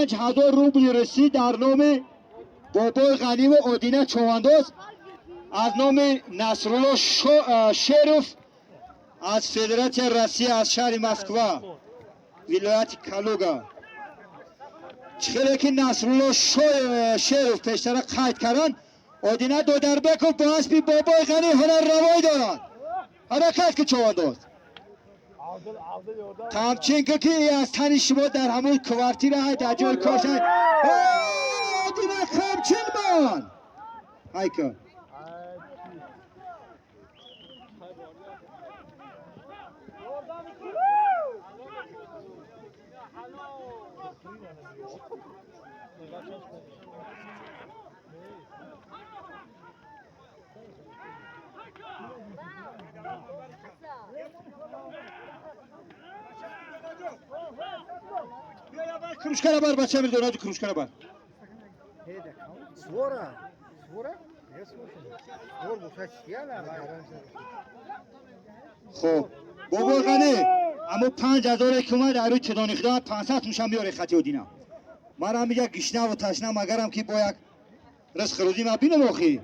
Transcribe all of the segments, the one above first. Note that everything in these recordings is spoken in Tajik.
5000 рубли русӣ дар номи Бобои Ғаниву Одина Човандоз аз номи Насрулло Шеров аз Федератсияи Россия, аз шаҳри Москва, вилояти Калуга. Чӣ хеле ки Насрулло Шеров пештара қайд карданд, Одина Додарбеков бо аспи Бобои Ғанӣ ҳунарравоӣ дорад. Ҳаракат ки, човандоз, тамчин ки, ки аз тани шумо дар ҳамон квартира ҳай, дар ҷои кор. Одина, камчин ман ҳайка. Кружкара бар, бача мирдонаду, кружкара бар. Свора. Свора? Свор боша чияла? Хоб, Бобои Ғанӣ, аммо 5000-е ки омад, ай рӯи тидони худо 500 мушам биёре хати Одина. Манам як гишнаву ташнам, агарам ки бо як ризқи рӯзӣ ма бинам охи.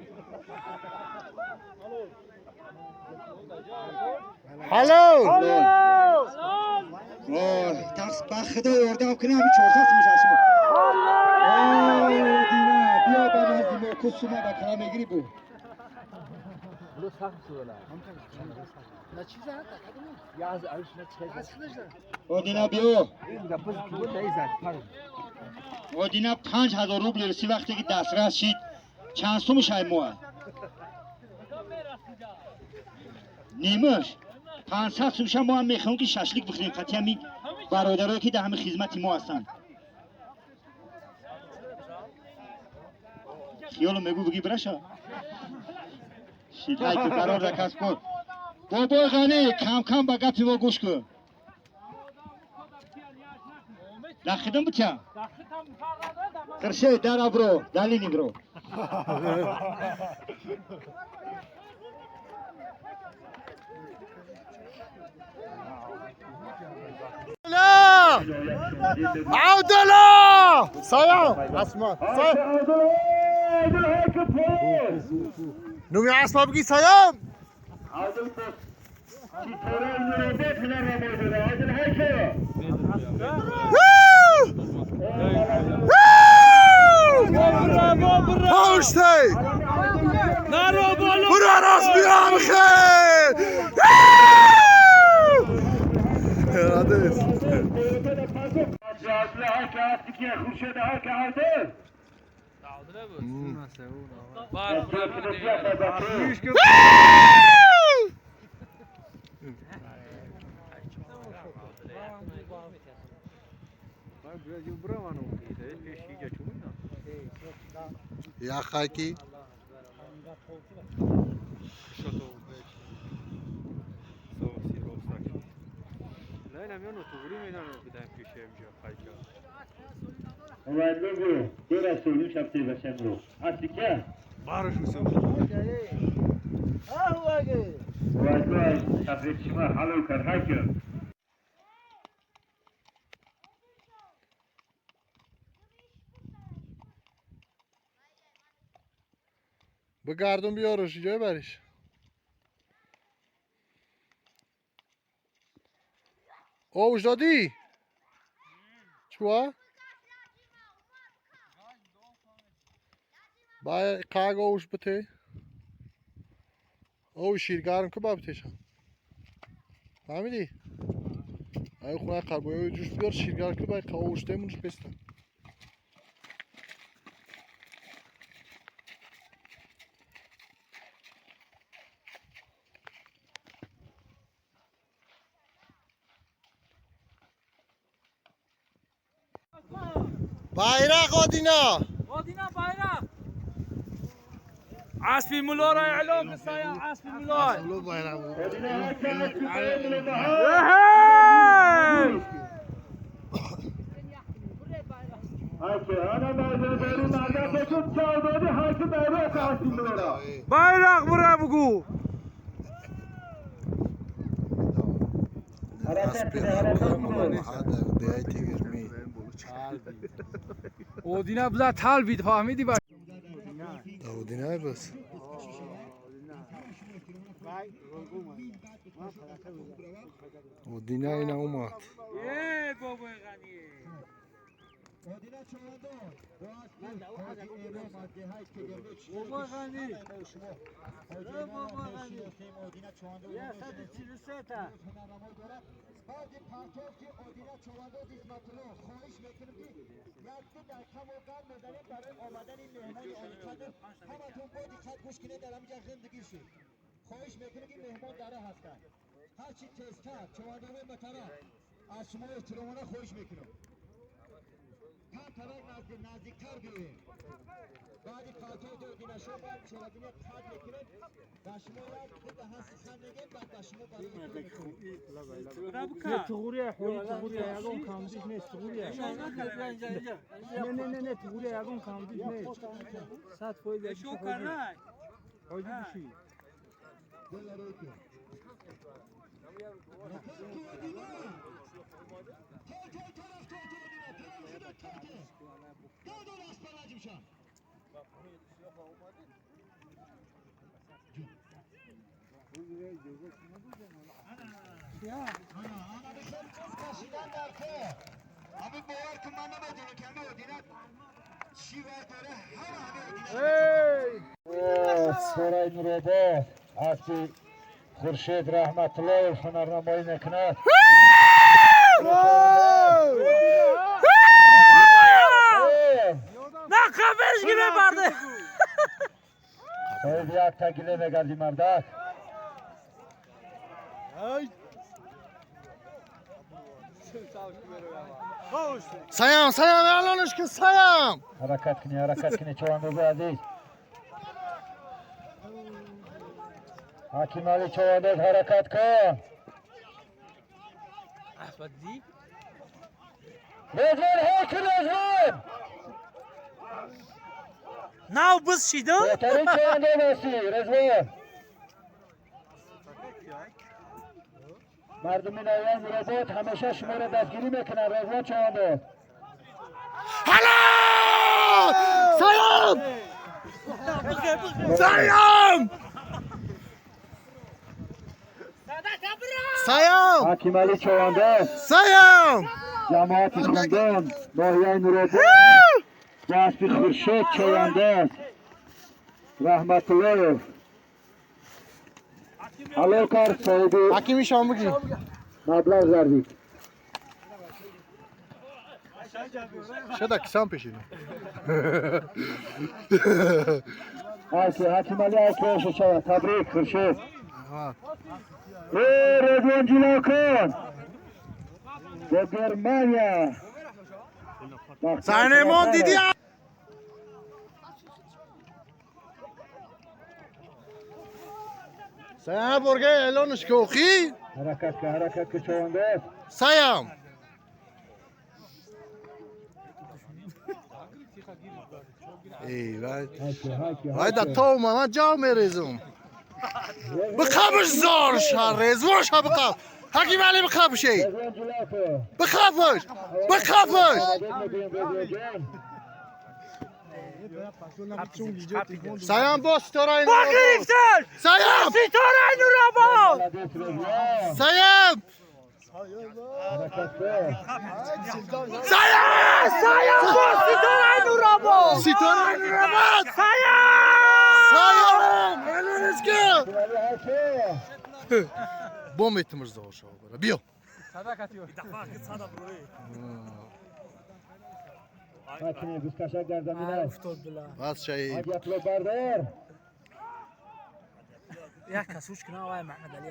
Ҳалол! Ой, тақс ба худо ёрдам кунӣ, ҳами 400 муш аз шумо. Одина, биё ба назди мо, ку сума ба кала мегирӣ бу. На чиза? Одина, биё. Одина, 5000 рубли русӣ вақте ки дастрас шид, чанд сумуш ай моа? Нимаш. 500 сумша мо ҳам мехоҳем, ки шашлик бихӯрем қати ҳамин бародарое ки дар ҳамин хизмати мо ҳастанд. Хиёло мегӯ, бигӣ бираша. Шидай ки барор дар касб кор. Бобои Ғанӣ, кам-кам ба гапи мо гӯш кун. Дахидам бутя? Хиршед, дар абро, далини бро. عبدالله سلام اسما سلام نومی اسما بگی سلام. پشتی برو راست بیام خیر. Радость. Я хаки. اومد بگو دو رسولیم شب تی بشم رو اصلی که اومد تفریق شما حلو کرد هایکه. بگردون بیارش اینجا ببریش. اوش دادی؟ چوا؟ با قاگ اوش بته. او شیرگرم که با بتشم. فهمیدی؟ ای خونه قربوی جوش بیار شیرگرم که با اوش تیمونش پستن. Bayrak Odina. Odina bayrak. عاصفي مولورا يعلوم الصيا عاصفي مولورا. Bayrak buraya بگو. اسب همکار مولا محمد دیای تیگرمی. Одина бза талбид фаҳмиди ба. Одина бас. Одина ина омад. Э бобои ғанӣ. Бобои ғанӣ. Бобои ғанӣ. 143 та. بعد پرتاب که آدینه چوبانداز اسمت‌الله خواهش میکنم که یک دو دقیقه ما قبل میزنیم برای آمدن این مهمان عالیقدر. همتون با دقت گوش کنید، در همینجا زندگی شد. خواهش میکنم که مهمان دره هستند، هرچی تیزتر چوباندازای محترم از شما احترامانه خواهش میکنم کم طرف نزدیکتر بیاییم. بعد پرتاب آدینه شما باید چوباندازی قطع میکنیم و شما یک دو دهه سخن میگیم، بعد به شما برای تغوریه حولی تغوریه یگان کامدیش نیست تغوریه. نه نه نه نه تغوریه یگان کامدیش نیست. 100% شو کرد. حولی بشی. همین باور کن من نمیدونم که همه آدینه چی باید داره، همه آدینه. سرای نورآباد از خورشید رحمت‌الله هنرنمایی میکند. На қафеш гире барде. Соҳиби як тагиле мегардӣ мардак. Саям, саям, алонаш ки саям. Ҳаракат кунӣ, ҳаракат кунӣ човандози азиз. Ҳакимали човандоз ҳаракат кун. Асбадди. Резвон ҳоким Резвон. Нав биз шида? Беҳтарин човандоз ҳастӣ Резвон. Мардуми ноҳияи Нуробод ҳамеша шуморо дастгирӣ мекунанд Резвон човандоз. Ҳало! Саям! Саям! Саям! Ҳакимали човандоз Саям! ҷамоати Хундон ноҳияи Нуробод бо аспи Хуршед човандоз Раҳматуллоев ҳалол кард, соҳиби Ҳакими шом бигир. маблағ гардид. Шада кисам пешина. Ҳаки Ҳакимали ҳакиошо шавад. Табрик Хуршед. Э Резвон ҷило кун бо Германия. Сайнемон диди. Саям бурга элонаш ки охи? Ҳаракат кун, ҳаракат кун човандоз. Саям! Эй, вай. Ҳаки, ҳаки, Вай да ҳаки. то ман ҷав мерезум. Биқабш зор ша резвон ша биқаб. Ҳаким Али биқабш эй. Резвон ҷило кун. Биқабш. Биқабш. Табрик мегӯем Резвон ҷон. Саям бо ситораи Бо гирифтан! Саям! Ситораи Нуробод! Молодец Резвон. Саям! Ҳаракат кун. Саям! Саям бо ситораи Нуробод! Ситораи Нуробод! Саям! Саям! Элонаш ки. Ҳакимали ҳаки. Бо метимаш зор ша бара. Биё. Ҳакими гузкашак дар замин аст. Бас шаи. Ҳадиятло бардор. Як кас ҳуш кунам вай Маҳмад Алӣ.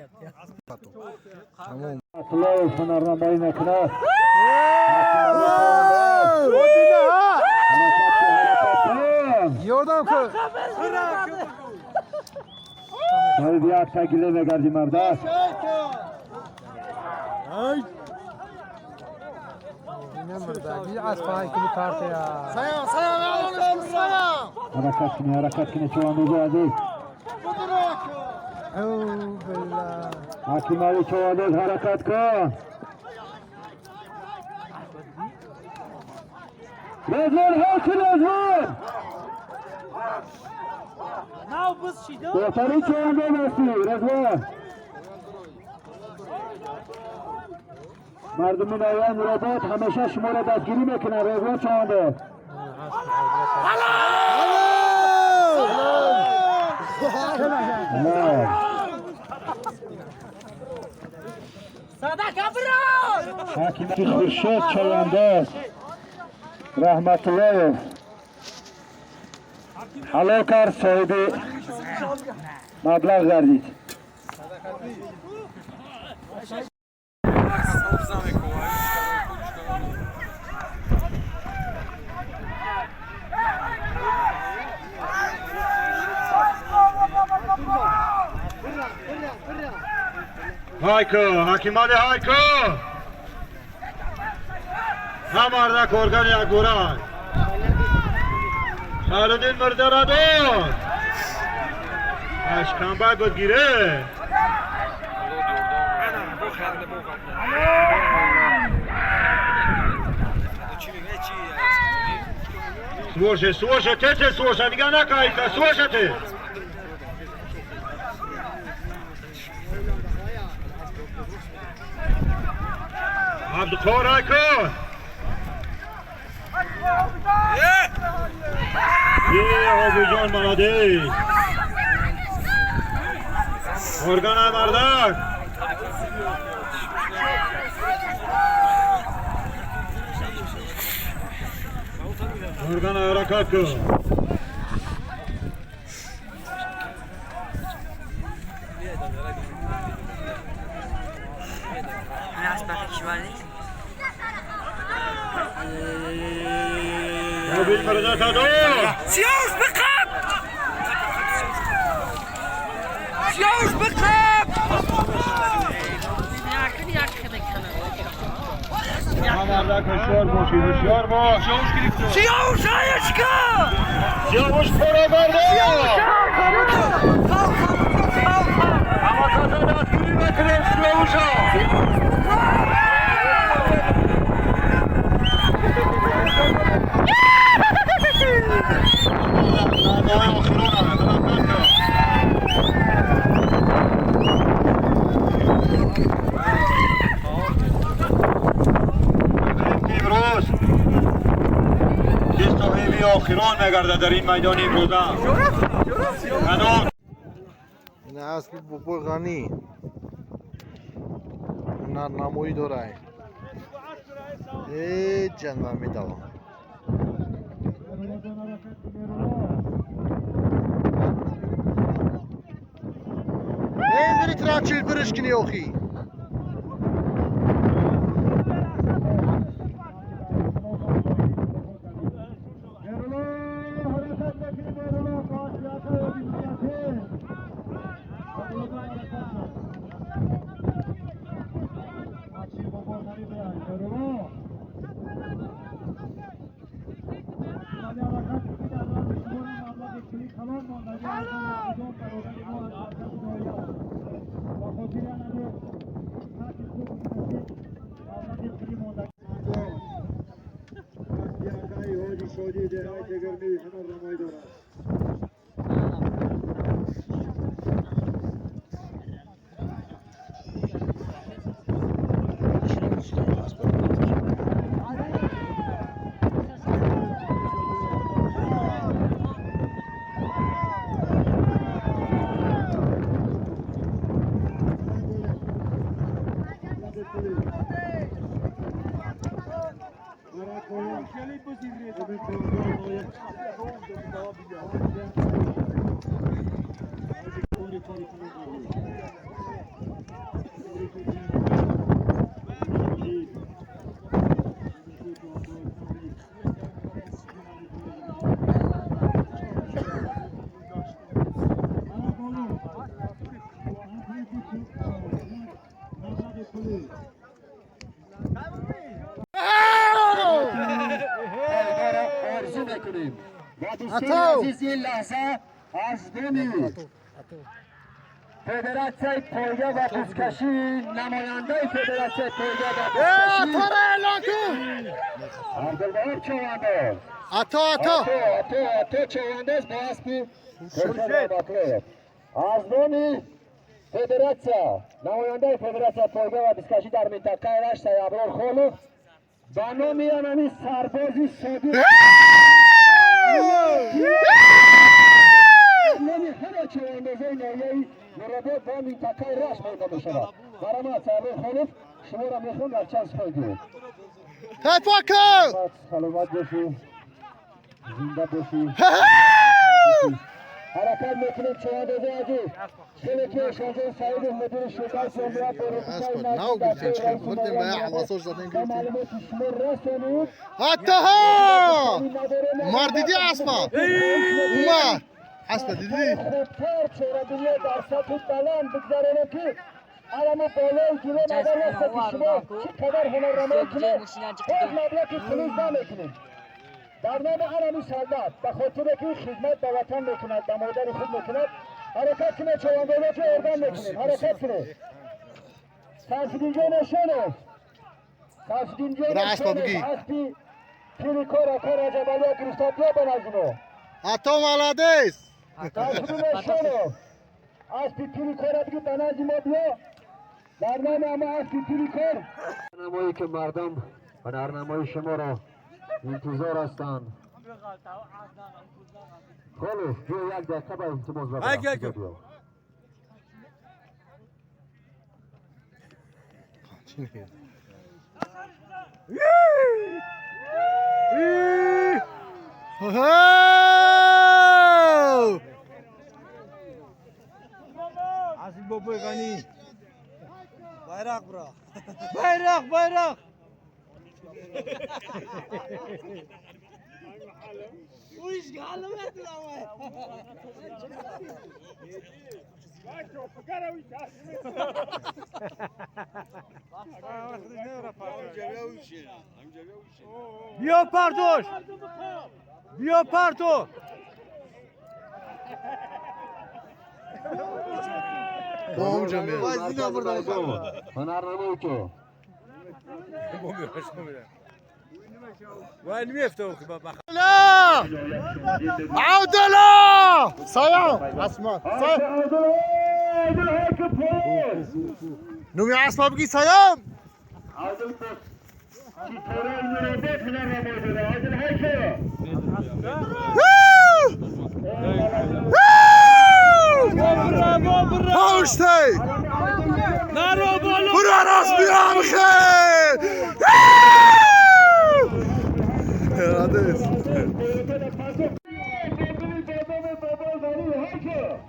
Тамом. Раҳматуллоев ҳунарнамоӣ мекунад. Ҳаракат кун, ҳаракат кун. Ёрдам кун. Соҳиби як тагиле мегардӣ мардак. Саям, саям, элонаш ки саям. Ҳаракат кунӣ, ҳаракат кунӣ човандози азиз. Ҳакимали човандоз ҳаракат кун. Резвон ҳоким, Резвон! Нав буз шида. Беҳтарин човандоз ҳастӣ, Резвон. Мардуми ноҳияи Нуробод ҳамеша шуморо дастгирӣ мекунанд, Резвон човандоз. Не. Садақа бирор! Ҳакими Хуршед човандоз Раҳматуллоев ҳалол кард, соҳиби маблағ гардид. Hayko, Hakimali Hayko! Hamarda Korgan Yaguran. Шаҳруддин Мирзарадон. Ашканбай буд гире. Слушай, слушай, тете, слушай, дига накайта, слушайте. Абдуқор Айко. Е, Обиҷон, молодец. Орган мардак. Орган ҳаракат кун. Обид Мирза Садор. Сиёвуш биқаб! Сиёвуш биқаб! Мардак, ҳушёр бошӣ, ҳушёр бош. Сиёвуш аячка! Сиёвуш фуроварда. Ҳама каса дастгирӣ мекунем Сиёвуша. Лаҳзаҳои охирона ҳаракат кун. Имрӯз ки соҳиби охирон мегардад дар ин майдони имрӯза? Кадом Ин аспи бобои Ғанӣ ҳунарнамоӣ дорад. Ҳеҷ ҷанвар медавам. Незири трачил бириш кини охи. Ҳаракат мекунем, Меҳрулло, шодӣ деҳаи Тегармӣ ҳунарнамоӣ дорад. Орзу мекунем ва дӯстони азиз, ин лаҳза аз номи федератсияи пойга ва бузкашӣ, намояндаи федератсияи пойга ва бузкашӣ Атора эълон кун. Абдулваҳоб Чавандоз. Ато, ато. Ато, ато, ато Чавандоз бо аспи Хуршед Раҳматуллоев. Аз номи федератсия, намояндаи федератсияи пойга ва бузкашӣ дар минтақаи Рашт Саидаброр Холов ба номи анами сарбози содиқ, номи ҳама чавандозои ноҳияи Нуробод ва минтақаи Рашт монда мешавад. Марҳамат, Саидаброр Холов, шуморо мехоҳам дар чанд сухан гӯед. Тафаккур. Саломат бошӣ, зинда бошӣ. Ҳаракат мекунем, чавандозои азиз. Хеле ки Эшонҷон Саидов, мудири шӯъбаи ҷомеа бо робитаи Аспа нав гирифтем, чӣ бурдем, ба як ҳавасош задем, гирифтем. Маълумоти шумо расонид. Атаҳо! Умар, дидӣ аспа? Умар! Аспа дидӣ? Хубтар чорабиниё дар сатҳи баланд бигзаронем, ки алами болои гирем. Агар вақте ки шумо чӣ қадар ҳунарнамоӣ кунед, боз маблағи флюз намекунем. Дар номи алами солдат, ба хотире ки хидмат ба ватан мекунад, ба модари худ мекунад. Ҳаракат кунед, чавандозо, ки ёрдам мекунем. Ҳаракат кунед. Сайфиддинҷон Эшонов, Сайфиддинҷон Бира, аспа бугӣ. Аспи пири кор ака Раҷабалия гирифта бия ба назди мо. Ато молодец! Сайфиддин Эшонов, аспи пири кора бигӣ, ба назди мо биё. Дар номи ҳама аспи пири кор намое ки мардум ҳунарнамои шуморо интизор ҳастанд. Холов, биё, як дақиқа ба илтимос бабарам. Хо! Азиз бобои Ғанӣ. Байрақ бира. Байрақ, байрақ. Биё, партош. Биё, парто. Бо онҷа меяд. Ҳунарнамои ки لا! عبدالله! سلام! اسمان. سلام. نومی اسما بگی سلام. عادل ستاره نورآباد هنرنمایی داره. عادل هایکو. پشتی! برو راست بیام خیر! Молодец.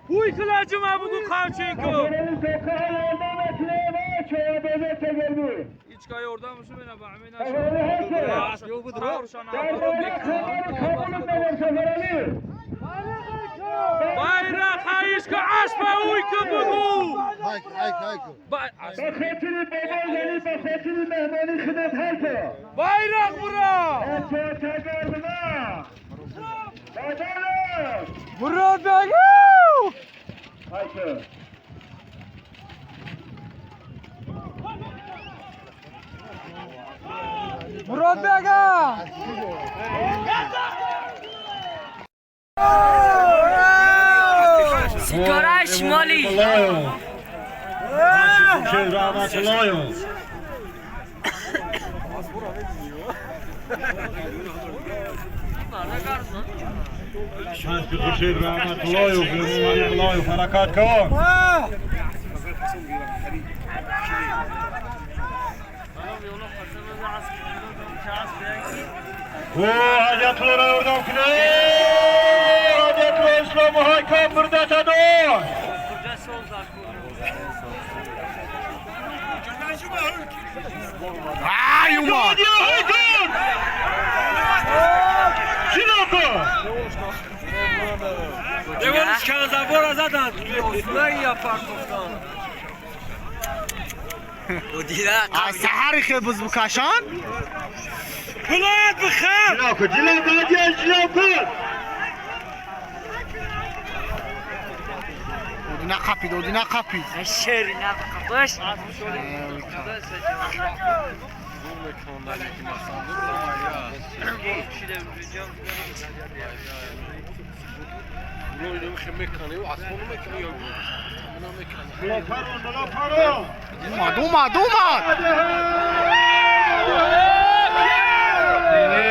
Ҳуй хилаҷума бугу Қамченко. Ҳеҷ ёрдам шумена ба амина. Байрақ ҳаишка аспа уйка бугу. Hayk, hayk, hayk. به خاطر بابا، یعنی به خاطر مهمانی خدمت هایکو. Байрақ бура. Мурод бегу! Hayko. Мурод бега! Ситораи шимолӣ. رحمت خورشید رحمت الله و حرکت کن. او حاجت را یordam کنه. حاجت اسلام های برده تدار. Ay Umar! Çinoko! Девониш канзабора заданд. Партофтан. از سحر خیلی بز بکشان؟ Пулоят бихар. Çinoko, Çinoko, hadi Çinoko! Одина қапид, Одина қапид. Шер нақапаш. Омад, омад, омад. Не,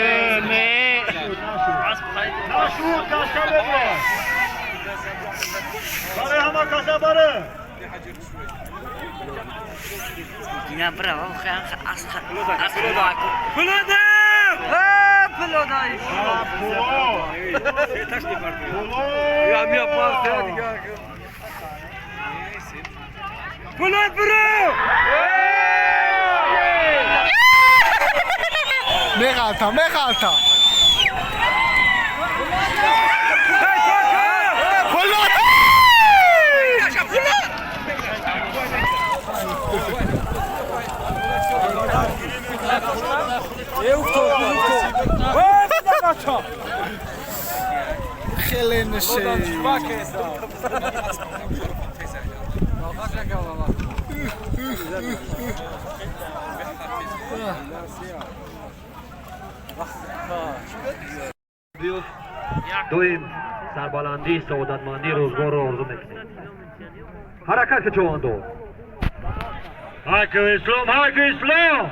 не. Нашуд, кашка бебар. Баре ҳама каса баре. Одина браво, хан асха. Асха. Пулода! Пулода. Пуло. Пулод бро! Меғалта, меғалта. Пулод! Хеле неше. Дуюм сарбаландӣ, саодатмандӣ рӯзгорро орзу мекунем. Ҳаракат ки чувандоз. Ҳайку ислом, ҳайку ислом!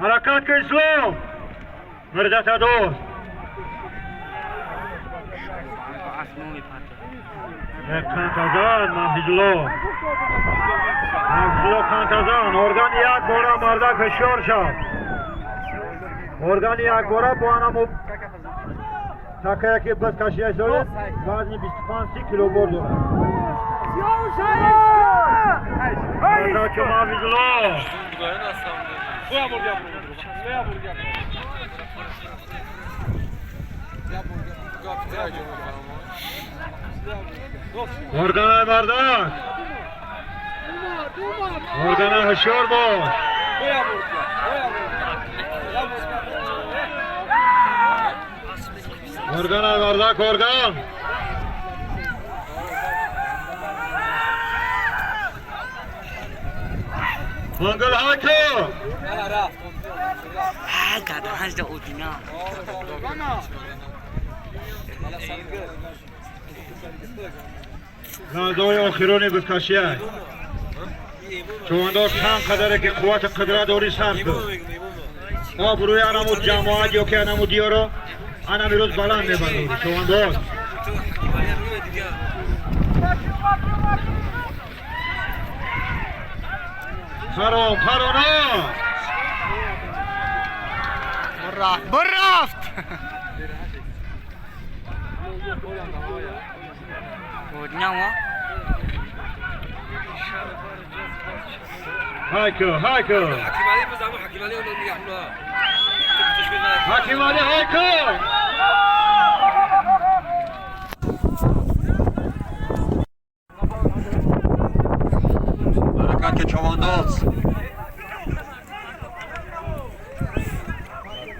Ҳаракат ки ислом! Мирзатадост. Кантазан Маҳфизулло. Маҳфизулло Кантазан, органи як бора мардак ҳушёр шав. Органи як бора бо анаму такая ки бас кашида дорад, вазни 25 кило бор дорад. Мардак Маҳфизулло. Органай мардак. Органай ҳушёр бош. Органай мардак, орган. Мангал ҳако. Гаданаш да Одина. Лаҳзаҳои охирони бузкашия. Чувандоз чанд қадаре ки қуввати қудрат дорӣ сарф кун. Обрӯи анаму ҷамоат ё ки анаму диёро анам ирӯз баланд мебардорӣ. Чувандоз. Парон, парона! Бурафт! Одина мо. Ҳайку, ҳайку! Ҳакимали ҳайку! Ҳаракат ки чавандоз.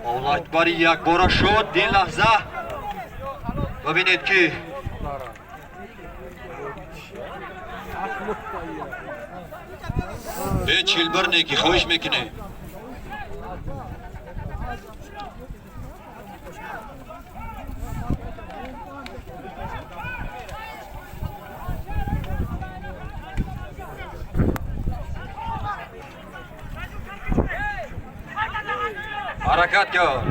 Аллоҳ акбар якбора шуд дин лаҳза. Бибинед ки чилбир неки хоҳиш мекунем. Ҳаракат кун.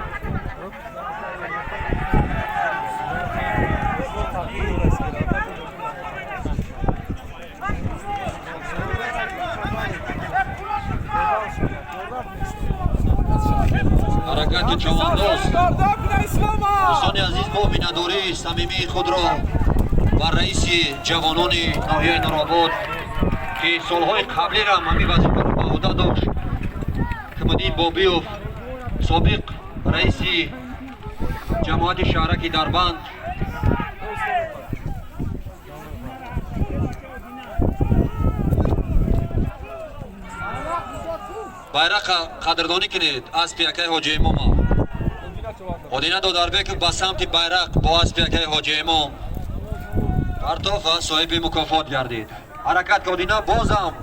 Ҳаракат ки чавандоз. Дӯстони азиз, мо миннатдории самимии худро бар раиси ҷавонони ноҳияи Нуробод, ки солҳои қаблиро ҳамин вазифаро ба ӯҳда дошт, Кумуддин Бобиев, собиқ раиси ҷамоати шаҳраки Дарбанд, байрақа қадрдонӣ кунед аспи акаи ҳоҷи имома. Одина Додарбеков ба самти байрақ бо аспи акаи ҳоҷи имом. Партоф ва соҳиби мукофот гардид. Ҳаракат ки, Одина, бозам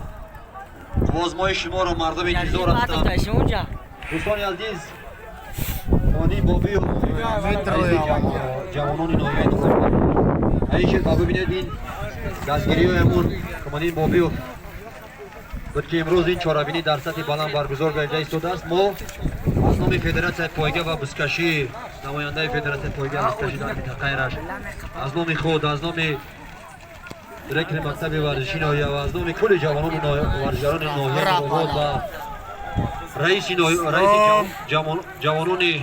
овозмои шуморо мардум интизор ҳастанд. Дӯстони азиз, Онин Бобиев, ҷавонони ноҳияи Нуробод. Аишер, ба бибинед, ин дастгириҳоямон Командин Бобиев буд, ки имрӯз ин чорабинӣ дар сатҳи баланд баргузор гардида истодааст. Мо аз номи Федератсияи пойга ва бузкашӣ, намояндаи Федератсияи пойга ва бузкашӣ дар минтақаи Рашт, аз номи худ, аз номи директори мактаби варзиши ноҳия ва аз номи кулли ҷавонону варзишгарони ноҳияи Нуробод ва раиси ҷавонони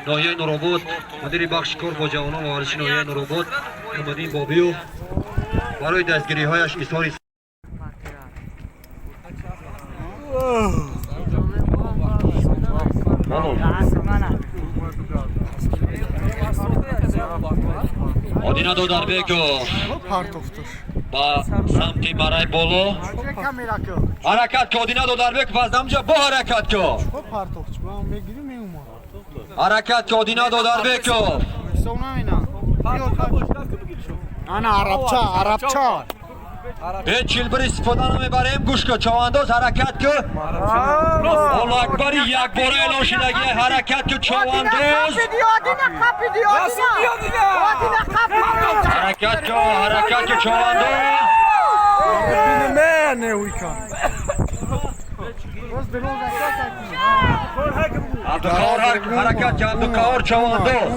ноҳияи Нуробод, мудири бахши кор бо ҷавонон ва варзиши ноҳияи Нуробод Камаддин Бобиев барои дастгириҳояш изҳори Одина Додарбеков ба самти марай боло ҳаракат ки, Одина Додарбеков, аз ҳамҷа бо ҳаракат ки, ҳаракат ки, Одина Додарбеков. Ана арабча, арабча. Бе чилбир истифода намебарем. Гӯш кун, чавандоз, ҳаракат ку. Аллоҳу акбари, якбора эълон шудагӣ. Ҳаракат ку, чавандоз, ҳаракат ку, ҳаракат ку, чавандоз. Абдуқаҳор, ҳаракат ку, Абдуқаҳор, чавандоз.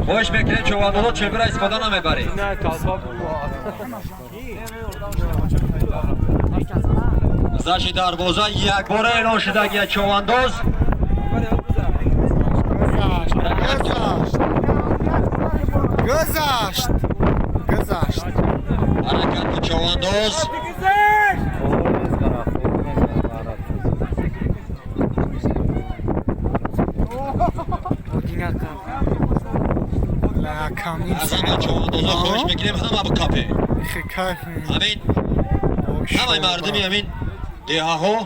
Хоҳиш мекунем, чавандозо, чилбира истифода намебаред. Гузашти дарвоза якбора эълон шудагия, чавандоз. Гузашт, гузашт. Ҳаракат ку, чавандоз. Аз ҳама чавандозо хоҳиш мекунем, ҳама бикапе. Ҳамин ҳамаи мардуми ҳамин деҳаҳо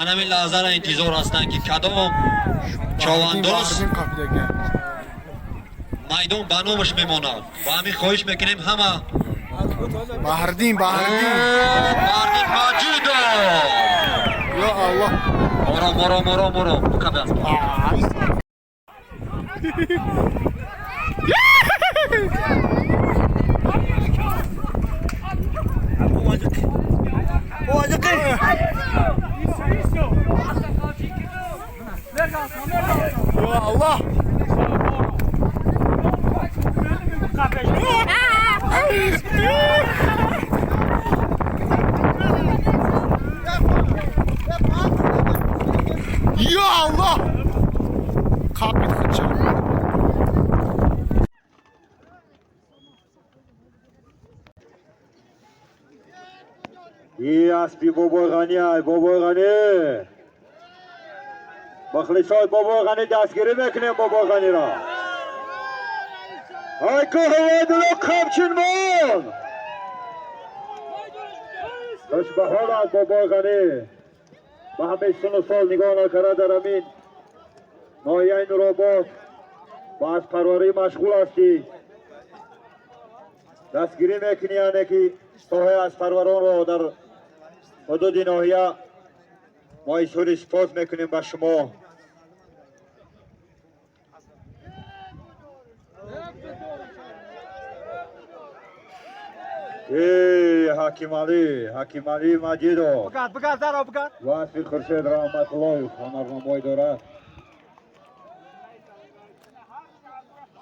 ан ҳамин лаҳзаро интизор ҳастанд, ки кадом чавандоз майдон ба номаш мемонад. Ба ҳамин хоҳиш мекунем ҳама. Баҳрдин, Баҳрдин. Баҳрдин Маҷидов. Ё Аллоҳ. Ором, ором, ором, ором, бикапе. Ё Аллоҳ. Ё Аллоҳ. Қапид худша. И аспи бобои Ғанӣ, ай бобои Ғанӣ. Мухлисои бобои Ғанӣ, дастгирӣ мекунем бобои Ғаниро. Ай ку ҳаводило қамчин мон. Хушбаҳол аст бобои Ғанӣ. Ба ҳамаи сину сол нигоҳ накарда, дар ҳамин ноҳияи Нуробод ба аспарварӣ машғул ҳастӣ. Дастгирӣ мекунӣ, яъне ки соҳаи аспарваронро дар ҳудуди ноҳия. Мо изҳори сипос мекунем ба шумо. Эй, Ҳакималӣ, Ҳакималӣ Маҷидов. Васфи Хуршед Раҳматуллоев ҳунарнамоӣ дорад.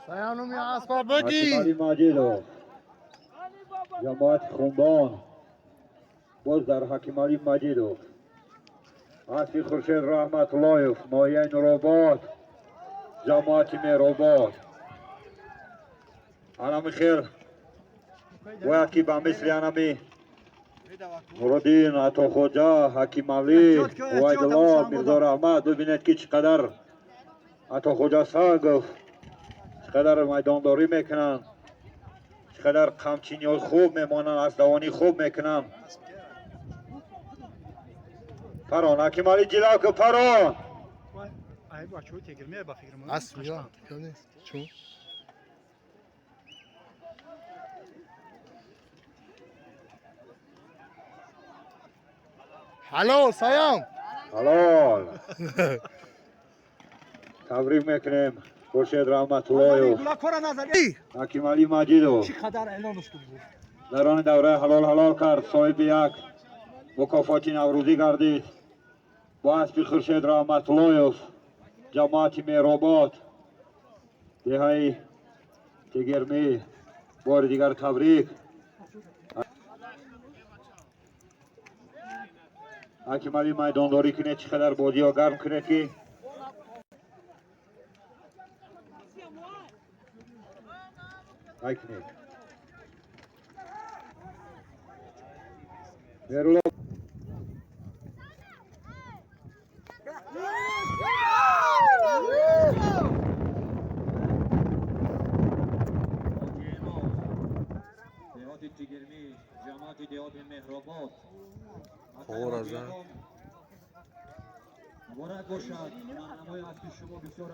Саянуми аспа бигӣ. Ҳакималӣ Маҷидов. Ҷамоати Хумбон. Боз дар Ҳакималӣ Маҷидов. Асфи Хуршед Раҳматуллоев, ноҳияи Нуробод, ҷамоати Меҳробод. Анами хел бояд ки ба мисли анами Нуруддин, Атохоҷа, Ҳакималӣ, Увайдулло, Мирзо Раҳмат, бибинед, ки чӣ қадар Атохоҷа Сангов чӣ қадар майдондорӣ мекунанд, чӣ қадар қамчиниҳои хуб мемонанд, аздавонӣ хуб мекунанд. Парон, Ҳакималӣ, ҷилав ку, парон. Асп я. Чун. Ҳалол, Саям. Ҳалол. Табрик мекунем Хуршед Раҳматуллоев, Ҳакималӣ Маҷидов. Дар он давраи ҳалол ҳалол кард, соҳиби як мукофоти наврӯзӣ гардид. Бо аспи Хуршед Раҳматуллоев, ҷамоати Меҳробод, деҳаи Тегермӣ. Бори дигар табрик. Ҳакималӣ, майдондорӣ кунед, чӣ қадар бозиҳо гарм кунед ки ай кунед. Меҳрулло. Деҳоти Тигирмӣ, ҷамоати деҳоти Меҳробод. Хор аза. Муборак бошад. Ҳунарнамои аспи шумо бисёр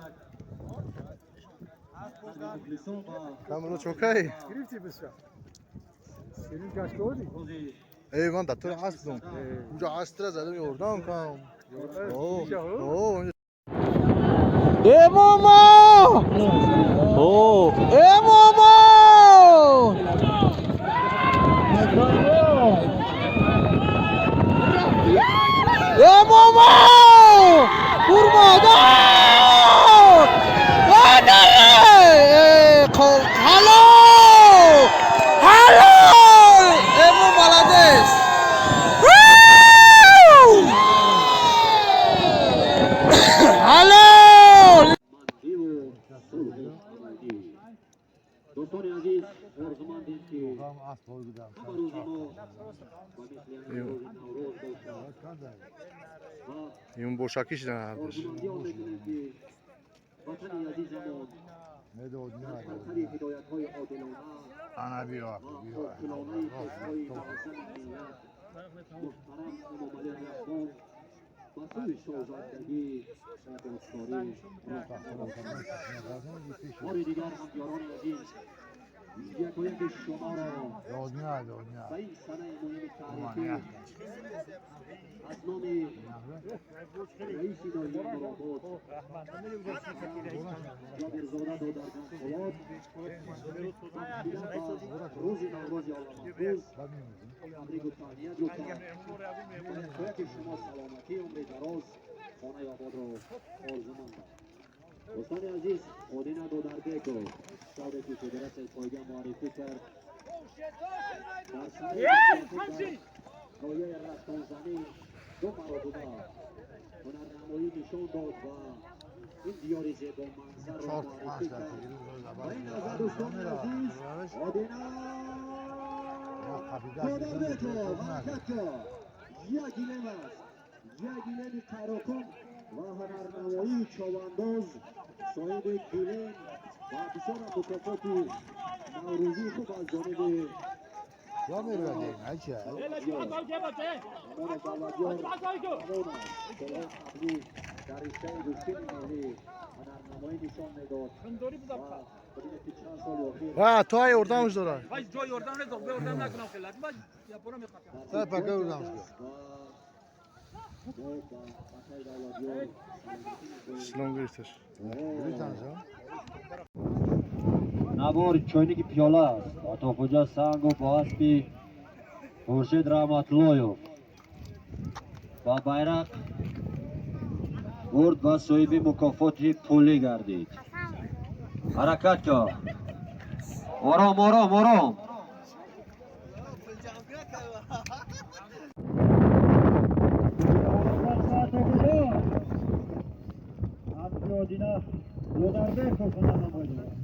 мухлисон ва Камро чокай? рӯзи Эй, ман дар тури асп дум. Унҷо астра задам, ёрдам кам. О, о, унҷо. Эмомо! О, Эмомо! Эмомо! Урмада! Ҳалол! Ҳалол! Эмо молодец! Ҳалол! Мандиву сулҳу амонӣ. Дӯстони азиз, орзумандем ки ҳама рӯзи мо ба мисли ҳамин рӯзи Наврӯз бошад ва Ин бошакӣ шидан ҳардаш. орзумандиён мекунем ки ватани азизамон дар парпари ҳидоятҳои одилона ва оқилонаи пешвои муаззами миллат муҳтарам Эмомалӣ Раҳмон ба сӯи созандагӣ, ободкорӣ роҳнамо бошад. Бори дигар, ҳамёрони азиз, якояки шуморо ба ин санаи муҳими таърихӣ аз номи раиси ноҳияи Муробод Ҷобирзода Додарҷон Фолод бахшида ба рӯзи Наврӯзи оламафрӯз табрику таҳният гуфтам. Якояки шумо саломатӣ, умри дароз, хонаи ободро орзумандам. Дӯстони азиз, Одина Додарбеков, тавре ки федератсияи пойга муаррифӣ кард, дар санаи ноҳияи Рафтонзанӣ ду маротиба ҳунарнамоӣ нишон дод ва ин диёри зебоманзарро муаррифӣ кард. Ба ин лаҳза, дӯстони азиз, Одина Додарбеков ҳаракат кард. Як гилем аст, як гилеми қарокун ва ҳунарнамоии човандоз, соҳиби гилем ва бисёрам мукофоти наврӯзии хуб аз ҷониби Амон Давлатёр равон аст. Солҳои қаблӣ дар риштаи гӯштини миллӣ ҳунарнамоӣ нишон медод ва бибинед ки чанд соли охир Ва, то ай ёрдамш дорад. дар Та пака ёрдамш ва мо ба Батаи Давлатёр саломатӣ мехоҳем. Силом гирифташ. Навор чойники пиёла аст. Атоқуҷа Сангов бо аспи Хуршед Раҳматуллоев ба байрақ бурд ва соҳиби мукофоти пулӣ гардид. Ҳаракат кар. Ором, ором, ором. Одина Додарбеков ҳунарнамоӣ дорад.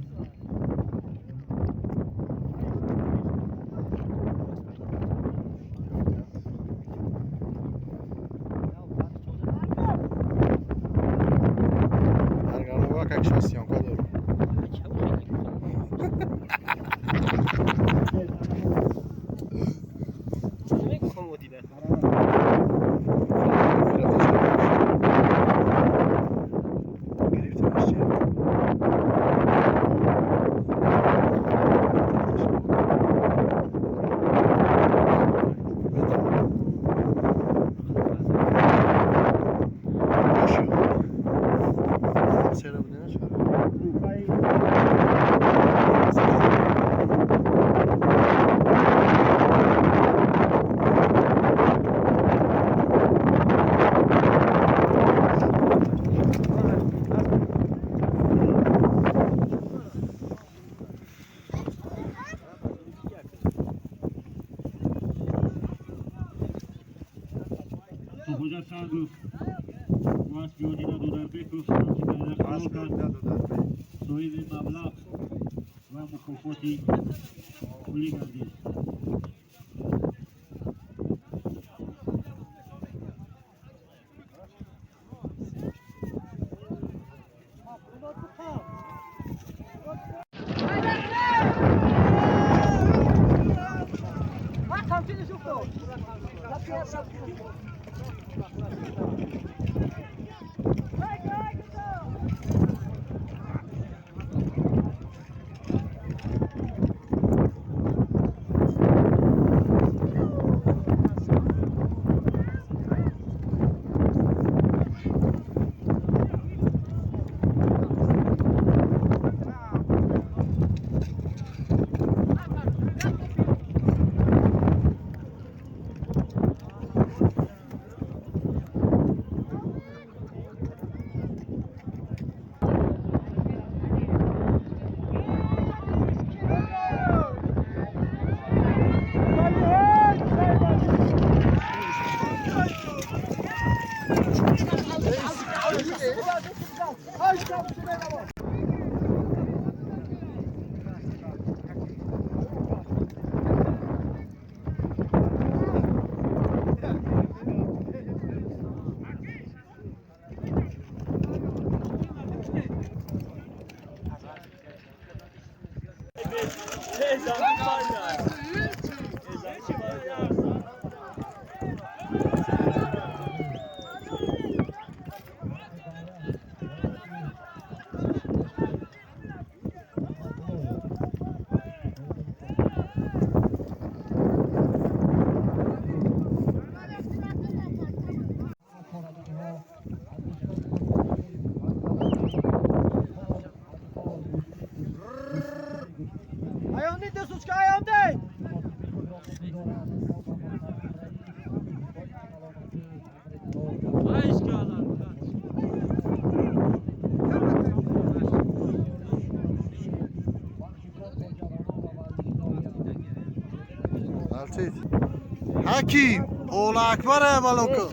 Ҳарганова как шо съёмка дорам. Хоҷа Сангов бо аспи Одина Дударбеков қарор кард, соҳиби маблағ ва мукофоти пулӣ гардид. Hakim, Ola Akbar Baloko.